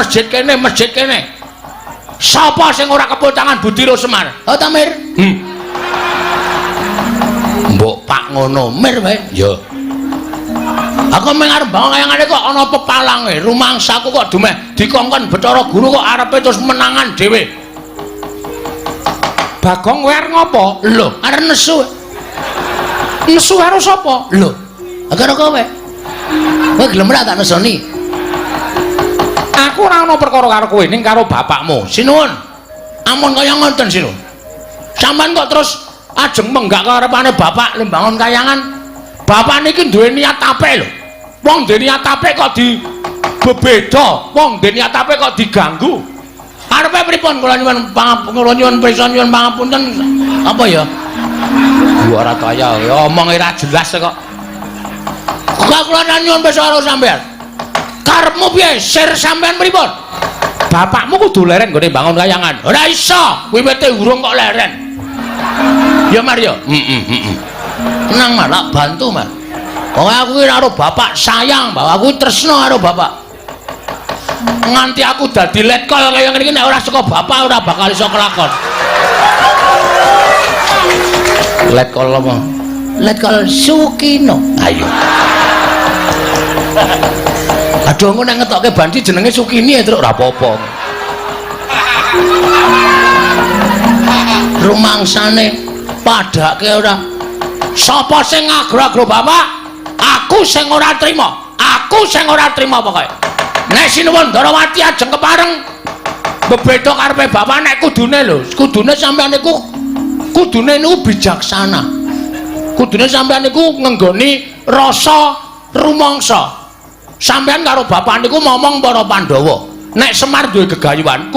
Masjid kene, masjid kene. Sapa sing ora kepul tangan budi ro Semar? Oh ta, Mir? Mbok pak ngono, Mir wae. Ya. Aku mung arep bangun kayangane kok ana pepalange, rumangsaku kok dumeh dikongkon Bathara Guru kok arepe terus menangan dhewe. Bagong, kowe arep ngopo? Lho, arep nesu. Nesu karo sapa? Lho, karo kowe. Kowe gelem ora tak nesoni? Aku ora ana perkara karo kowe, ning karo bapakmu. Sinuwun. Ampun kaya ngoten, sinuwun. Sampeyan kok terus ajeng menggak karepane bapak le bangun kayangan. Bapak niki duwe niat apik lho. Wong duwe niat apik kok di bebeda, wong duwe niat apik kok diganggu. Arepe pripun? Kula nyuwun pangapunten, kula nyuwun prisa, nyuwun pangapunten. Apa ya? Ora kaya ya omong ora jelas kok. Kok kula nyuwun prisa karo sampeyan. Karepmu piye? Sir sampeyan pripun? Bapakmu kudu leren nggone bangun kayangan. Ora iso, wiwite urung kok leren. Ya Mar ya. Heeh, heeh. Tenang Mar, tak bantu Mar. Pokoke aku ki karo bapak sayang, bahwa aku tresno karo bapak. Nganti aku dadi letkol kaya ngene iki nek ora saka bapak ora bakal iso kelakon. Letkol apa? Letkol Sukino. Ayo. Aduh, engko nek ngetokke banci jenenge Sukini ya, Truk, ora apa-apa. Rumangsane padake ora. Sapa sing ngagro-agro bapak? Aku sing ora trima. Aku sing ora trima pokoke. Nek sinuwun Ndarawati ajeng kepareng bebeda karepe bapak nek kudune lho, kudune sampeyan niku kudune niku bijaksana. Kudune sampeyan niku ngenggoni rasa rumangsa. Sampeyan karo bapak niku momong para Pandhawa. Nek Semar duwe gegayuhan